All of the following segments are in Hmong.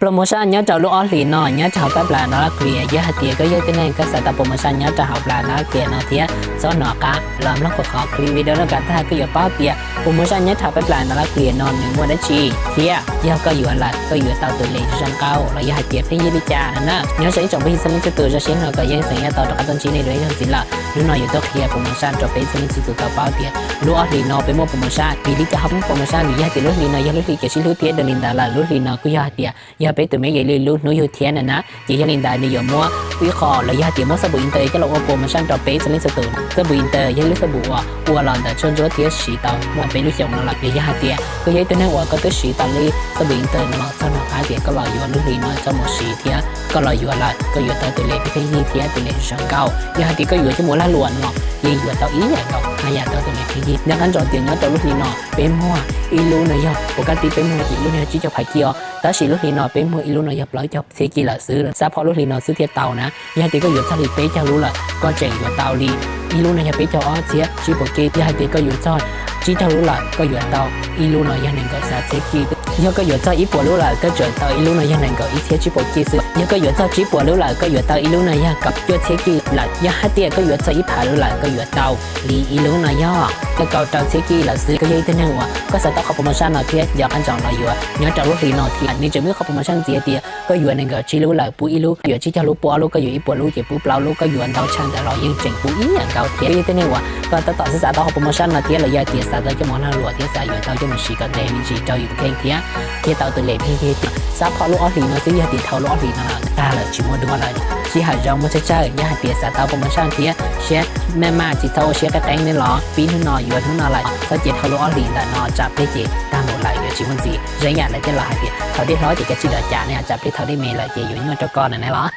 Promotion nyob rau lub ob hlis no nyob rau hauv pab plas Ntav Laj Kis, yog hais tias koj yog ib tug neeg koj xav tau promotion nyob rau hauv pab plas Ntav Laj Kis no thiab, txhob hnov qab los mloog kuv qhov clip video no kom tag koj yuav paub tias promotion nyob rau hauv pab plas Ntav Laj Kis no nws muaj dab tsi thiab yog koj yuav lawm koj yuav tau tus lej zoo nkauj los yog hais tias pheej yig li cas no na. Nyob zoo ib tsoom phooj ywg txhua leej txhua tus, zoo siab hnov kom yeej xeem nyob tau rov qab tuaj ntsib nej dua ib zaug ntxiv lawm. Hnub no yuav tuaj qhia promotion rau peb txhua leej txhua tus tau paub tias lub ob hlis no peb muaj promotion. Vim li cas ho muaj promotion? Vim yog hais tias lub hlis no yog lub hlis kev sib hlub thiab, yog li ntawd lawm lub hlis no kuj yog hais tias yog peb tus me yeej li lub hnub yug thiab na na. Ces yog li ntawd nws yuav muab ib qho los yog hais tias muab xab pum Inter coj los ua promotion rau peb txhua leej txhua tus. Xab pum Inter yog lub xab pum uas ua los ntawm tshuaj ntsuab thiab siv tau muaj peb lub xyoos no lawm. Vim yog hais tias koj yog ib tug neeg uas koj twb siv tau li xab pum Inter no los txog no hais tias koj los yuav lub hlis no coj mus siv thiab koj los yuav lawm koj yuav tau tus lej pheej yig thiab tus lej zoo nkauj. Yog hais tias koj yuav coj mus lag luam no yeej yuav tau ib yam nkaus, haj yam tau tus lej pheej yig. Nyob qab ntsoov tias nyob rau lub hlis no peb muag ib lub no yog pov kab tib peb muag ces ib lub no yog tsib caug phav kij os, tab sis lub hlis no peb muag ib lub no yog plaub caug txhiab kij lawm xwb. Xav pom lub hlis no xwb thiaj tau na. Yog hais tias koj yuav txog li peb caug lub lawm koj tseem yuav tau li ib lub no yog peb caug ob txhiab tsib puas kij. Yog hais tias koj yuav txog tsib caug lub lawm koj yuav tau ib lub no yog nees nkaum xya txhiab kij. Yog koj yuav txog ib puas lub lawm koj tseem tau ib lub no yog nees nkaum ib txhiab tsib puas kij xwb. Yog koj yuav txog tsib puas lub lawm koj yuav tau ib lub no yog kaum cuaj txhiab kij lawm. Yog hais tias koj yuav txog ib phav lub lawm koj yuav tau li ib lub no yog kaum rau txhiab kij lawm xwb. Koj yog ib tug neeg uas koj xav tau qhov promotion no thiab nco qab ntsoov los yuav nyob rau lub hlis no thiab nws tseem muaj ib qho promotion ntxiv tias koj yuav nees nkaum tsib lub lawm pub ib lub, yuav tsib caug lub pub ob lub, koj yuav ib puas lub ces pub plaub lub, koj yuav ntau tshaj ntawd los yeej tseem pub ib yam nkaus thiab. Koj yog ib tug neeg uas koj tab tom xav xav tau qhov promotion no thiab los yog tias xav tau coj mus lag luam thiab xav yuav tau coj mus siv kom ntev me ntsis rau yus tus kheej thiab thiaj tau tus lej pheej yig. Xav pom lub ob hlis no xwb, yog tias dhau lub ob hlis no lawm tag lawm tsis muaj dua lawm. Sij hawm zoo muaj txhawj txhawj, yog hais tias xav tau promotion thiab siab maj maj tsis txhob ua siab qeeb qeeb ne los pib hnub no yuav hnub no lawm, txhob cia dhau lub ob hlis ntawm no tsam peb ces tag mus lawm yuav tsis muaj ntxiv. Zoo yam lawv tej laus hais tias thaum dej hlob ces kav tsij los cas ne, tsam peb thaum dej me lawm ces yuav nyuaj rau koj na ne los.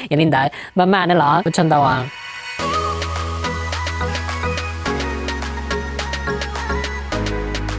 Yog li ntawd maj maj ne los ua tsaug ntau.